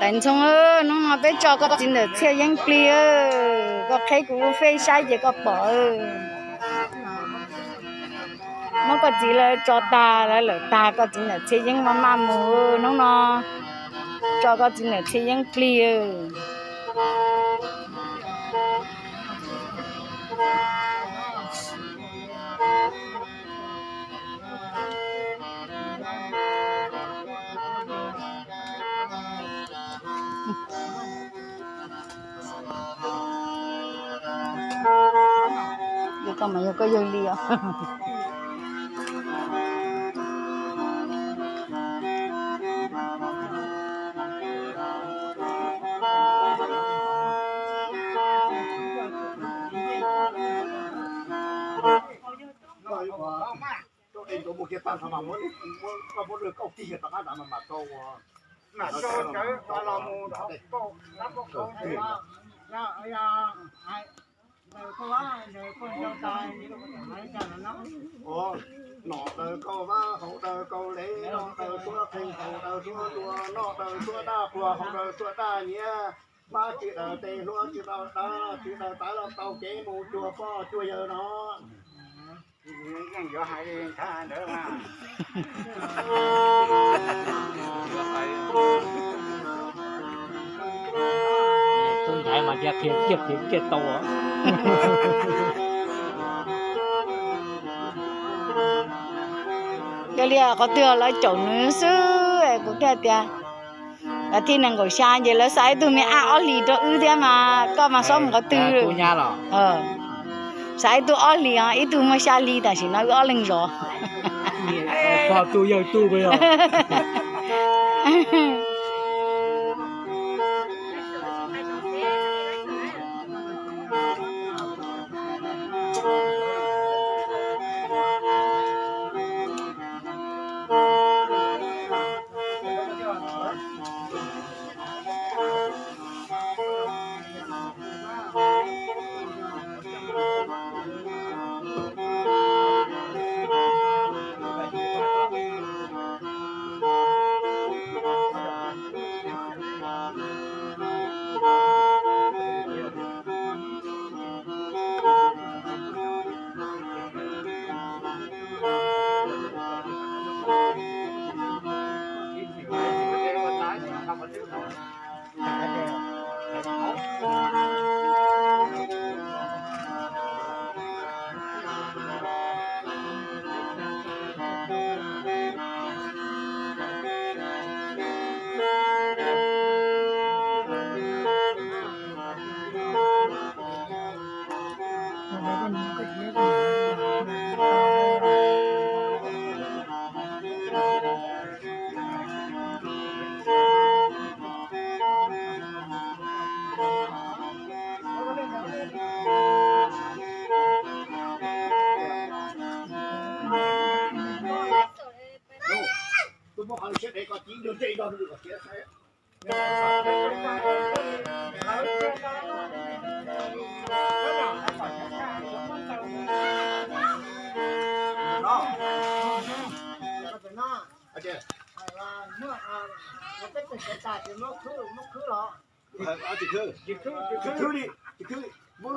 Ntxhoo, hnub no peb tso koj txiv ntawm Txhiaj Yeeb plig, koj qheb kuv lub fej saib ces koj pom. Muab koj txiv lawv tso tag, lawv lawm tag, koj txiv ntawm Txhiaj Yeeb maj maj mus, hnub no tso koj txiv ntawm Txhiaj Yeeb plig. Yog koj mas yog koj yawg li os. Nom daws kau vab, haus daws kau lev, noj daws suab qeeg, haus daws suab ntua, noj daws suab daj qhua, haus daws suab daj nyiav, mab tsis daws tes, hluas tsis daws dawb, tsis daws tawv los tau kev mus cuag poj cuag yawg no. Tub ntxhais mas tias qhia kiag qhia kiag tau. Yog li qhov twg lawv caum nws xwb, kuv thiaj tias lawv thij nees nkaum xya ces lawv xa ib tug me ab ob hlis rau wb thiab mas koj mas xob mus qhov twg. Xa ib tug ob hlis, ib tug muaj xya hli, tam sim no wb ob leeg zov. Pog tu yawg tu.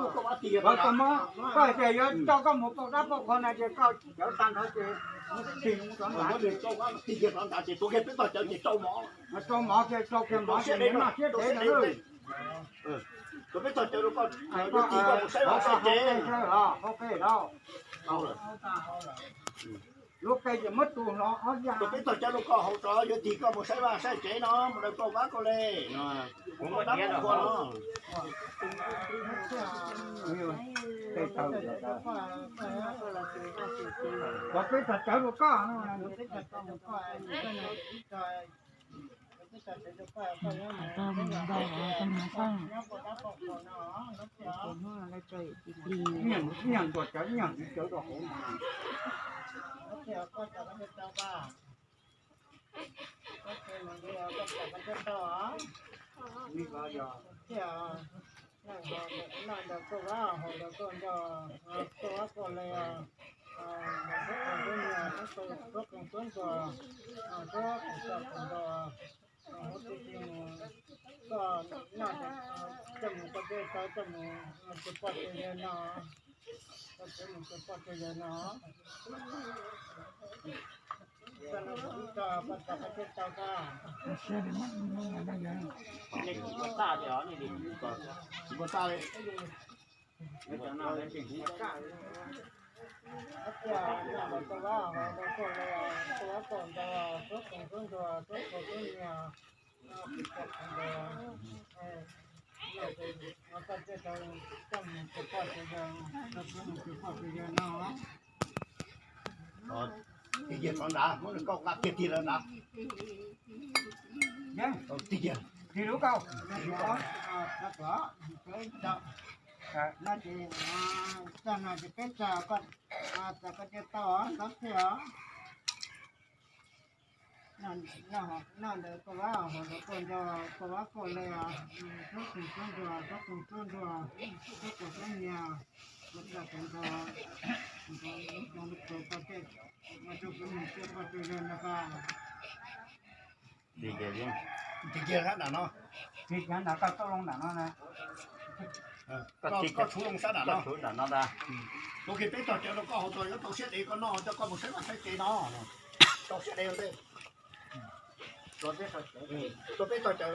Koj hais tias yuav coj koj mus pauj dab pauj qhua na ces koj cawv tag nrho ces tig mus rau nrad. Tig kiag rau nrad ces tuav kiag peb tog cawv ces rau mov, rau mov kiag, rau kiag mov ces noj siab ntev na. Tuav peb tog cawv rau koj, yuav tig koj mus saib vaj saib tsev. Hauv qe los, lub qe ces muab tus hlo ob yam. Tuav peb tog cawv rau koj haus rov, yuav tig koj mus saib vaj saib tsev no, mus daws koj vab koj le. Kuv muaj dab muaj qhua no. Tuav peb tog cawv rau koj. Ib nyuag ntuas cawv, ib nyuag ntxiv cawv rau hauv no. Noj ntawm koj vab, haus ntawm koj nco, koj vab koj le, ntawm koj qees koj niam, koj qees koj ntuas, koj qees koj qees nto, mus tus tis mus, Tau coj mus tus poj tus yawg no, tau coj mus tus poj tus yawg no. Tau no ib tog koj tau koj thiaj tau koj. Nej tsis ua txaj li os, nej tsis ua txaj li. Ua cas tau vab ho tau koj li, tau vab koj ntau, tub koom tub nruas, tub koom tub nyias, tub koom tub nruas. Koj thiaj tau coj mus tus poj tus yawg, tau coj mus tus poj tus yawg no. Tig kiag tsov nrad, muab nws kauj qab kiag tig lawm nrad. Tig kiag, tig lub kauj. No ces tag no ces peb tsa koj, tsa koj cia tau os, txhob phem os. No ntawd koj vab ho ntawd koj nco, koj vab koj le os, txhob koom txhob nruas, txhob koom txhob nruas, txhob koom txhob nyias, koj tsa koj nco, koj tej, koj tej, koj tej no koj. Tig kiag sab nram no, tig kiag nram koj txoj loo nram no na. Koj tshub loo sab nram no, tshub nram no ntag. Ua ke peb tog cawv rau koj hauv tau yuav tau siab dev koj noj, coj koj mus saib vaj saib tsev no. Tau siab dev ua ntej, tau peb tog cawv.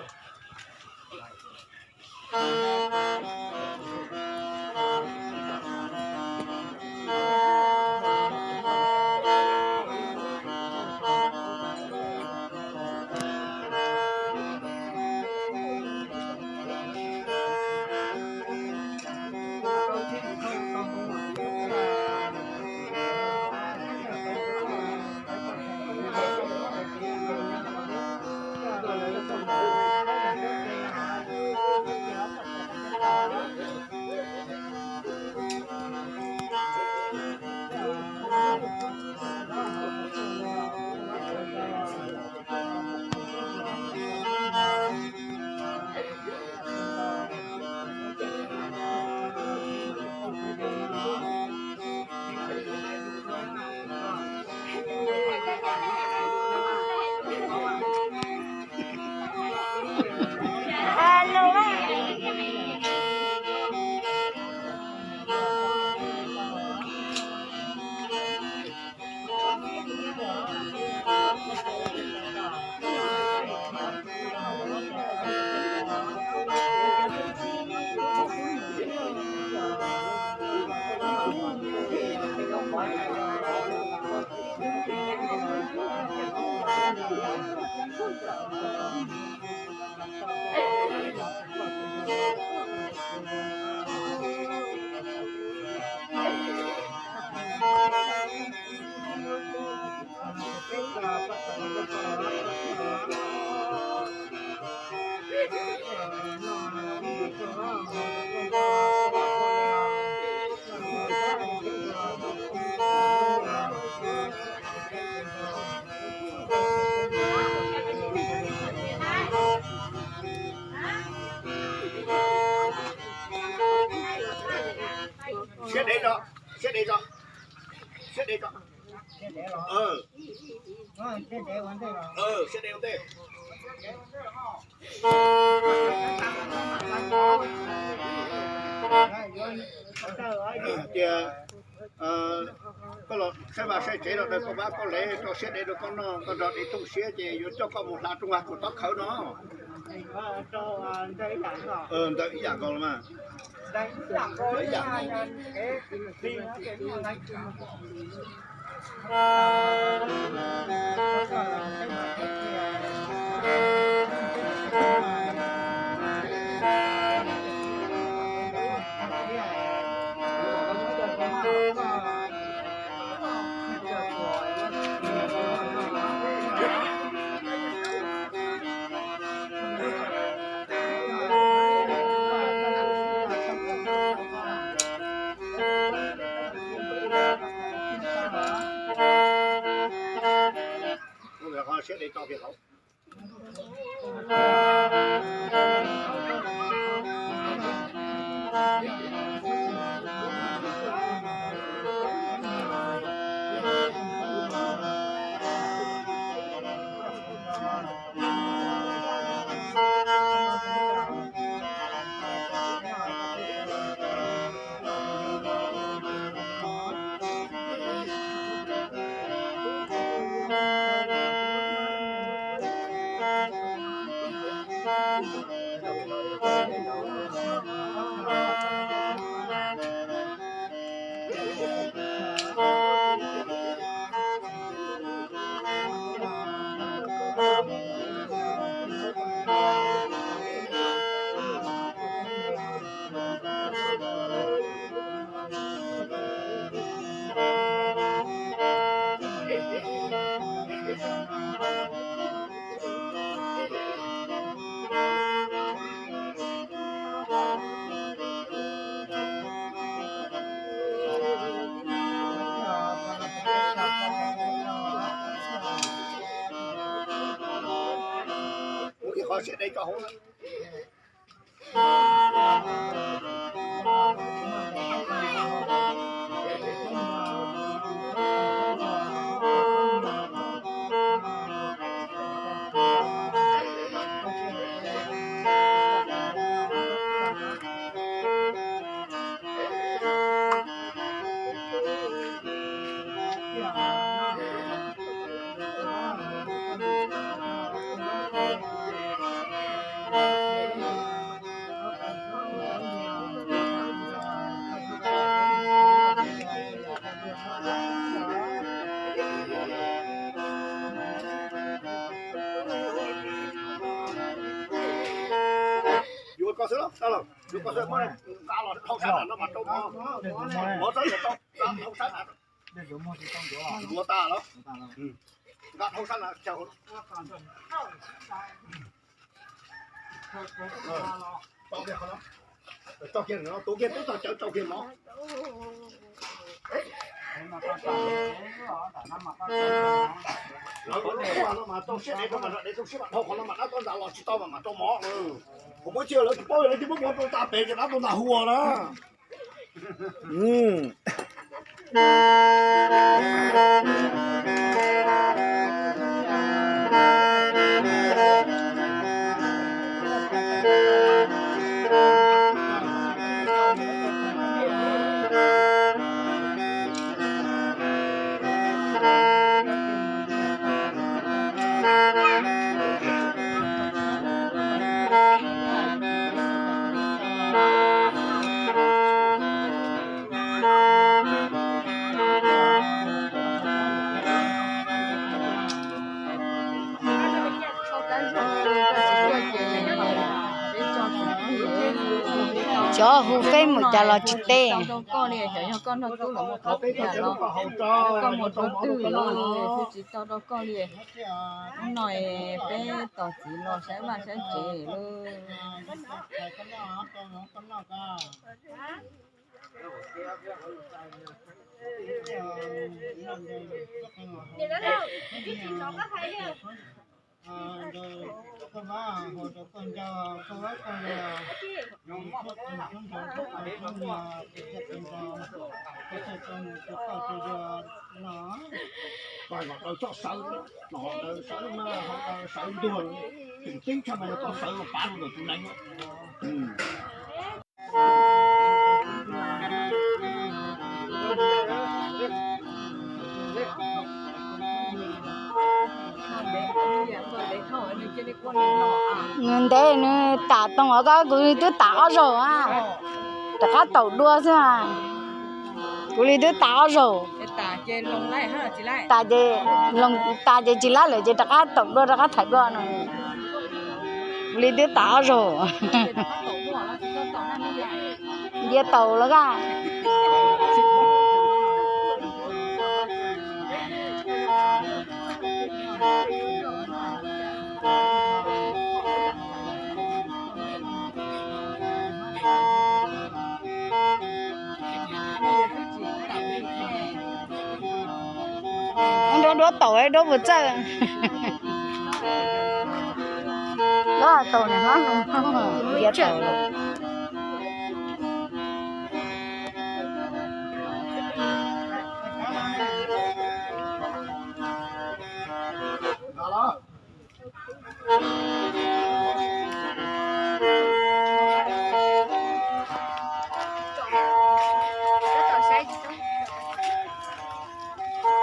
Siab dev tso, siab dev tso, siab dev tso. Siab dev ua ntej. Tias koj los saib vaj saib tsev los daws koj vab koj le rau siab dev rau koj noj, koj nrog dev thooj siab ces yuav coj koj mus hla rooj vag kuv tob khawv no. Ntawd ib yam nkaus los mas. Siab dev tso kiag hauv. Yuav koj xwb, yuav koj xwb, muab nqa los dhau sab nram no mas rau mov. Mov txob yuav tau dhau sab nram. Yuav tas los? Nqa dhau sab nram. Tso kiag, tso kiag, tub kiag tub tog cawv tso kiag mov. Lawv ua no mas rau siab dev rau mas dev rau siab mas dhau qhov no mas dab tuab ntxa los tsis tau mas mam rau mov. Kuv muab cia lawv tsis paub, lawv cia muab mov rau tas pem ces dab tuab ntxa hu na. Xyov hu Facebook cas los tsis teb. Koj mus rau twg los tsis tau rau koj li. Hnub no peb tos txiv los saib vaj saib tsev lauj. Koj los daws txoj sawv, los daws sawv mas ho daws sawv ntuag, tseem ceeb tshaj mas yog tau sawv los pav rau ntawm tus nees. Nws ntev nws tam toog os, koj, kuv li twb tam ob zaug a, rov qab taum dua xwb a. Kuv li twb tam ob zaug. Tas ces, tas ces tsis laib lawm ces rov qab taum dua rov qab thaim dua no. Kuv li twb tam ob zaug. Ntiav taum los kaj. Duab duab taum, duab puas txawj. Duab taum, ntiav taum.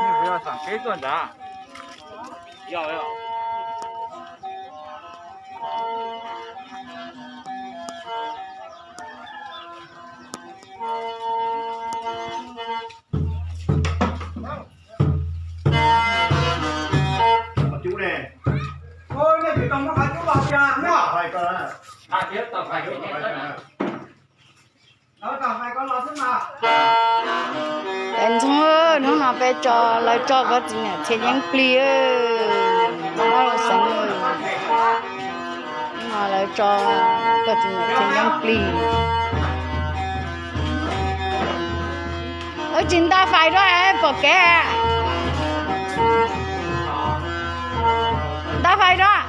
Nej puas yog xam kev tuaj ntag? Yog, yog. Peb ntxoog, hnub no peb tso, lawv tso koj txiv niam txiv yeeb plig. Hnub no lawv tso koj txiv niam txiv yeeb plig. Wb tsis nta fais rau pom kev. Nta fais rau.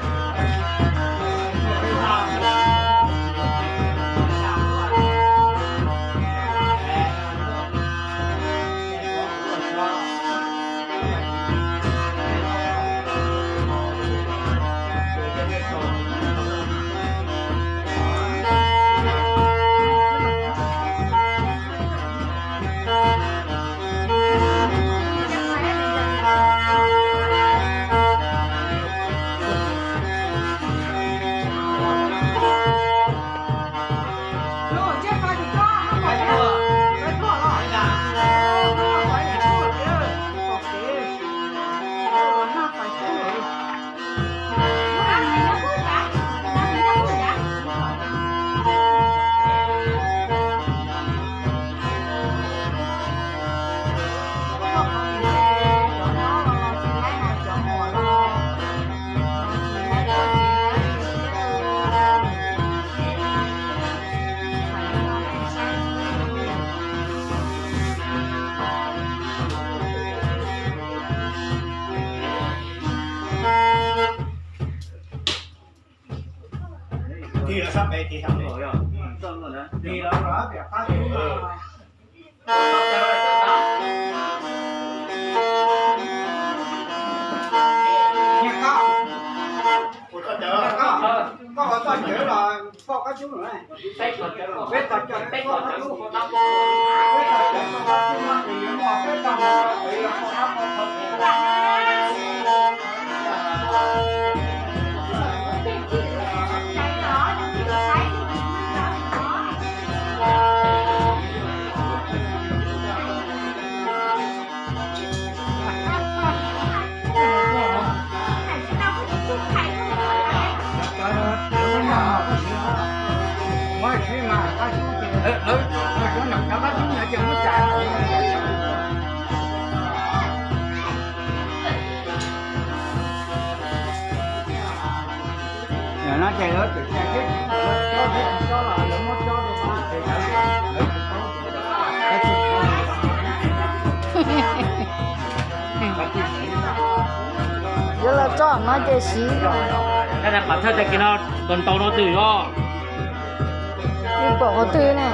Yuav los tso no ces siv. Pom thawj tag kis no tus ntau no twg os? Pom qhov twg ne?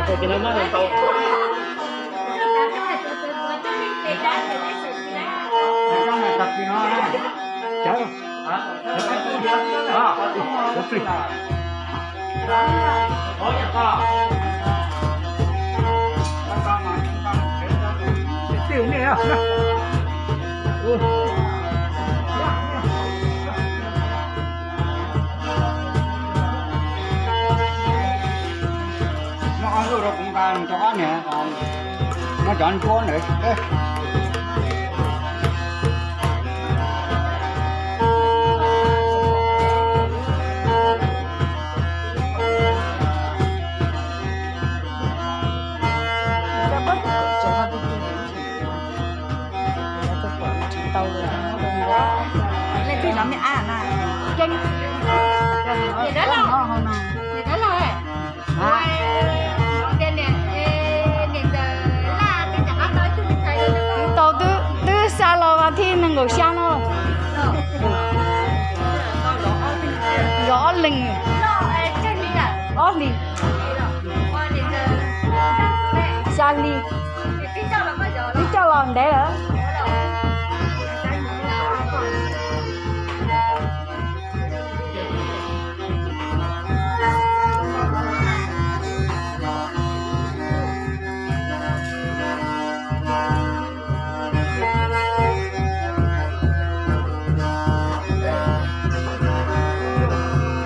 Tag kis no muab tus ntau. Twb tau, twb xa los vas thib nees nkaum xya no. Yog ob leeg, ob hlis, xya hlis, twb coj los ntev lawm.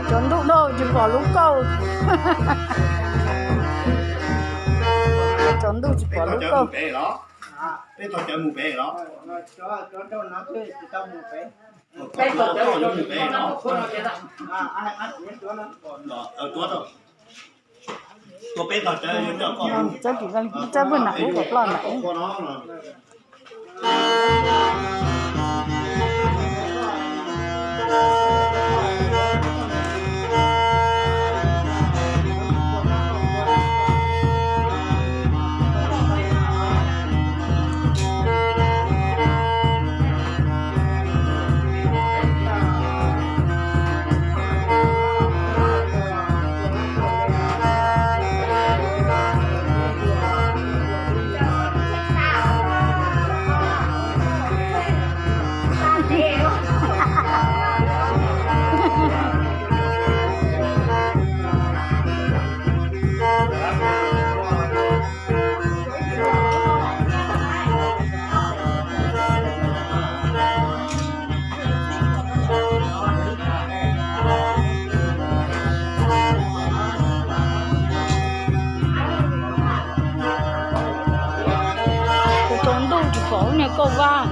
Tsaus ntuj no tsis pom lub kauj. Tsaus ntuj tsis pom lub kauj. Peb tau cawv mus pem los? Txawb tim, txawb pwg nram ub kom ploj nram ub. Kuv tsaus ntuj tsis pom lub niag kauj vab.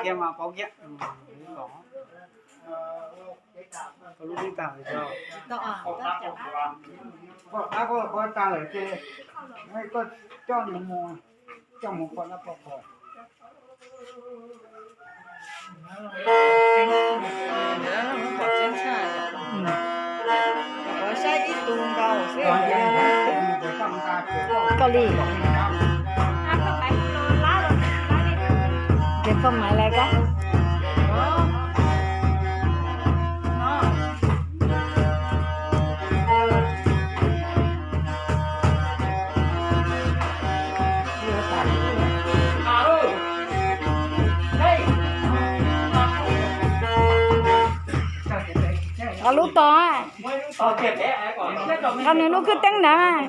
Kiag mas pauv kiag. Koj lub tib tag lawm, koj qab koj qab tag lawm ces koj coj nws mus, coj mus koj dab poj qhov. Koj li, ces koj maiv lawm koj. Lub tos, nqa nws lub kwj teeb ntawd.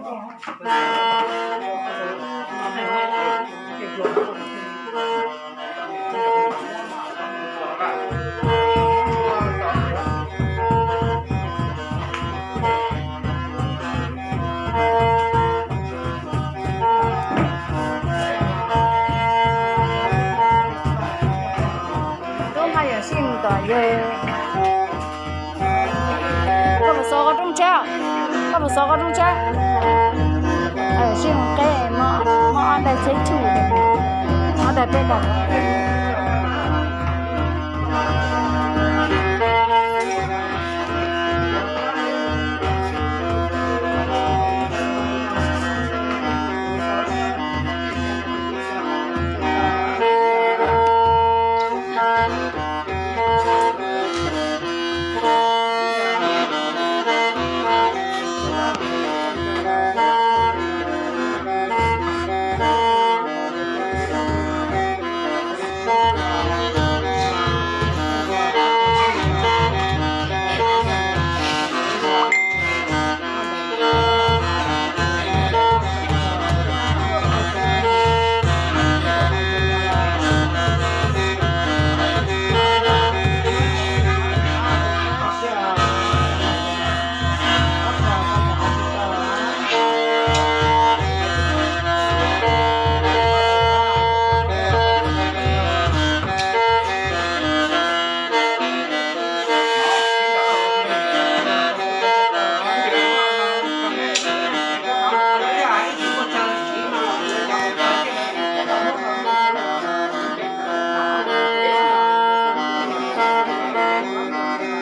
Tub haj yam sij mus tom yawg. Koj puas xov qhov rooj tsheb? Koj puas xov qhov rooj tsheb? Sij mus qeb, muaj ob daim tsheb tshum, ob daim peb daim.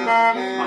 Wb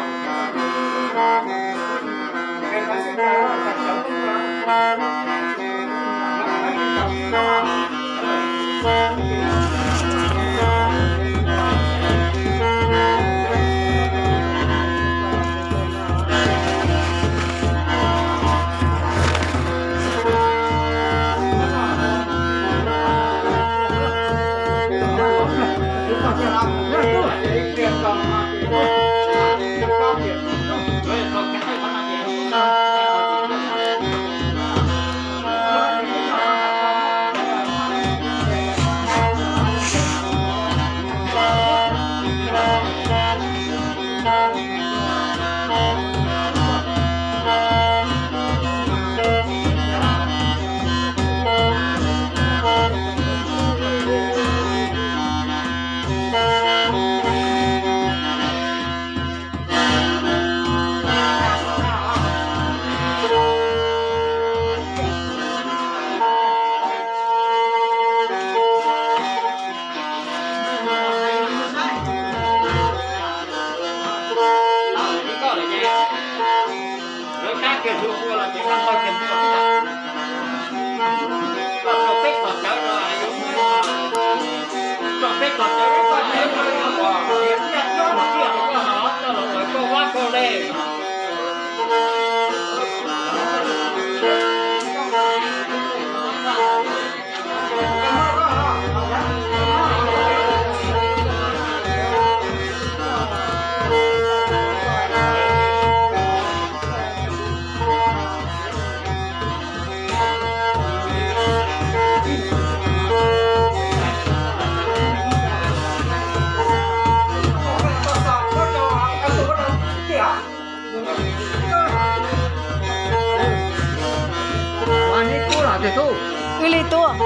li tuaj.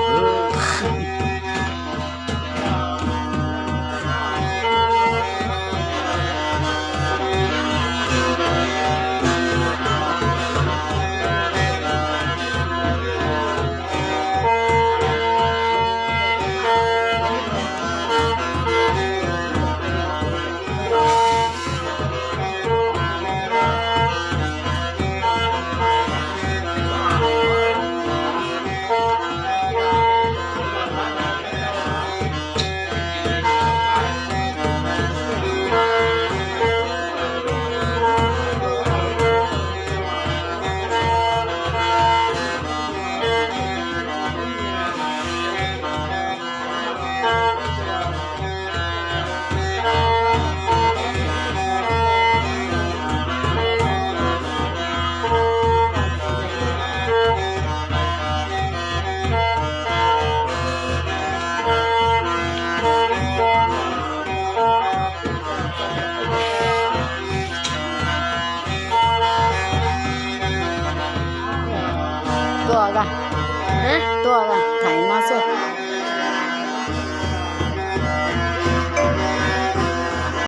Tuaj, tuaj, thaiv no xwb.